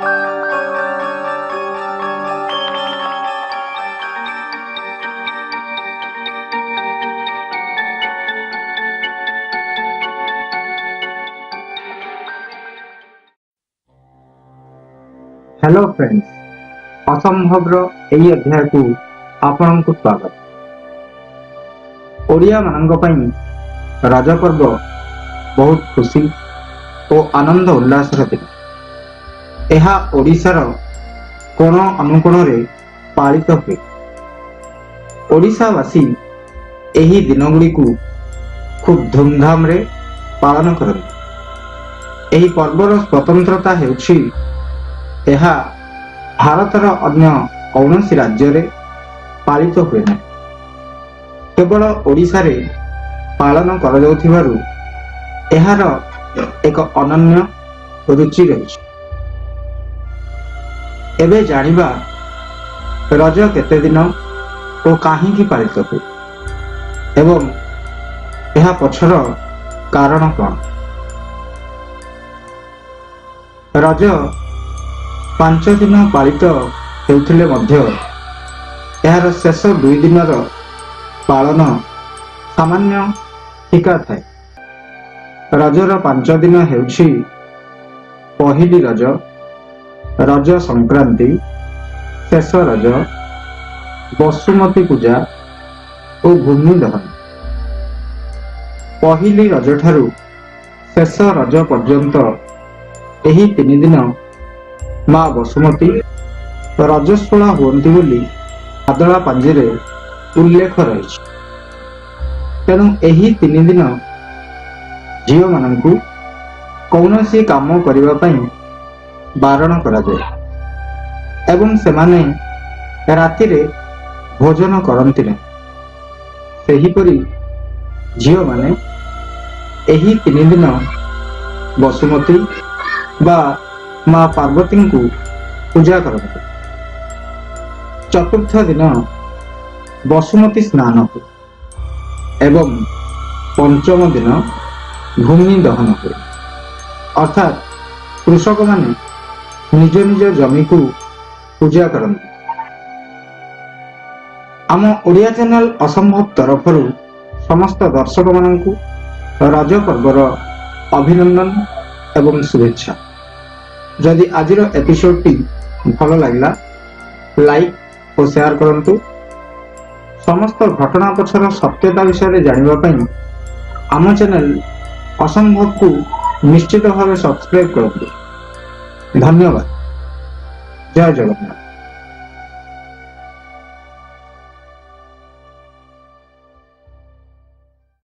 Hello friends, ଅସମ୍ଭବର ଏହି ଅଧ୍ୟାୟକୁ ଆପଣଙ୍କୁ ସ୍ୱାଗତ। ଓଡ଼ିଆମାନଙ୍କ ପାଇଁ ରଜ ପର୍ବ ବହୁତ ଖୁସି ଓ ଆନନ୍ଦ ଉଲ୍ଲାସର ଦିନ। ଏହା ଓଡ଼ିଶାର କୋଣ ଅନୁକୋଣରେ ପାଳିତ ହୁଏ। ଓଡ଼ିଶାବାସୀ ଏହି ଦିନଗୁଡ଼ିକୁ ଖୁବ୍ ଧୁମଧାମରେ ପାଳନ କରନ୍ତି। ଏହି ପର୍ବର ସ୍ୱତନ୍ତ୍ରତା ହେଉଛି ଏହା ଭାରତର ଅନ୍ୟ କୌଣସି ରାଜ୍ୟରେ ପାଳିତ ହୁଏ ନାହିଁ। କେବଳ ଓଡ଼ିଶାରେ ପାଳନ କରାଯାଉଥିବାରୁ ଏହାର ଏକ ଅନନ୍ୟ ରୁଚି ରହିଛି। ଏବେ ଜାଣିବା ରଜ କେତେ ଦିନ ଓ କାହିଁକି ପାଳିତ ହୁଏ ଏବଂ ଏହା ପଛର କାରଣ କ'ଣ। ରଜ 5 ଦିନ ପାଳିତ ହେଉଥିଲେ ମଧ୍ୟ ଏହାର ଶେଷ 2 ଦିନର ପାଳନ ସାମାନ୍ୟ ଫିକା ଥାଏ। ରଜର 5 ଦିନ ହେଉଛି ପହିଲି ରଜ, ରଜ ସଂକ୍ରାନ୍ତି, ଶେଷ ରଜ, ବସୁମତୀ ପୂଜା ଓ ଭୂମି ଦହନ। ପହିଲି ରଜଠାରୁ ଶେଷ ରଜ ପର୍ଯ୍ୟନ୍ତ ଏହି 3 ଦିନ ମା ବସୁମତୀ ରଜସ୍ୱଳା ହୁଅନ୍ତି ବୋଲି ମାଦଳା ପାଞ୍ଜିରେ ଉଲ୍ଲେଖ ରହିଛି। ତେଣୁ ଏହି 3 ଦିନ ଝିଅମାନଙ୍କୁ କୌଣସି କାମ କରିବା ପାଇଁ ବାରଣ କରାଯାଏ ଏବଂ ସେମାନେ ରାତିରେ ଭୋଜନ କରନ୍ତି ନାହିଁ। ସେହିପରି ଝିଅମାନେ ଏହି 3 ଦିନ ବସୁମତୀ ବା ମା ପାର୍ବତୀଙ୍କୁ ପୂଜା କରନ୍ତି। ଚତୁର୍ଥ ଦିନ ବସୁମତୀ ସ୍ନାନ ହୁଏ ଏବଂ ପଞ୍ଚମ ଦିନ ଭୂମି ଦହନ ହୁଏ। ଅର୍ଥାତ୍ କୃଷକମାନେ ନିଜ ନିଜ ଜମିକୁ ପୂଜା କରନ୍ତି। ଆମ ଓଡ଼ିଆ ଚ୍ୟାନେଲ ଅସମ୍ଭବ ତରଫରୁ ସମସ୍ତ ଦର୍ଶକମାନଙ୍କୁ ରଜ ପର୍ବର ଅଭିନନ୍ଦନ ଏବଂ ଶୁଭେଚ୍ଛା। ଯଦି ଆଜିର ଏପିସୋଡଟି ଭଲ ଲାଗିଲା, ଲାଇକ୍ ଓ ସେୟାର କରନ୍ତୁ। ସମସ୍ତ ଘଟଣା ପଛର ସତ୍ୟତା ବିଷୟରେ ଜାଣିବା ପାଇଁ ଆମ ଚ୍ୟାନେଲ ଅସମ୍ଭବକୁ ନିଶ୍ଚିତ ଭାବେ ସବସ୍କ୍ରାଇବ କରନ୍ତୁ। ଧନ୍ୟବାଦ। ଜୟ ଜଗନ୍ନାଥ।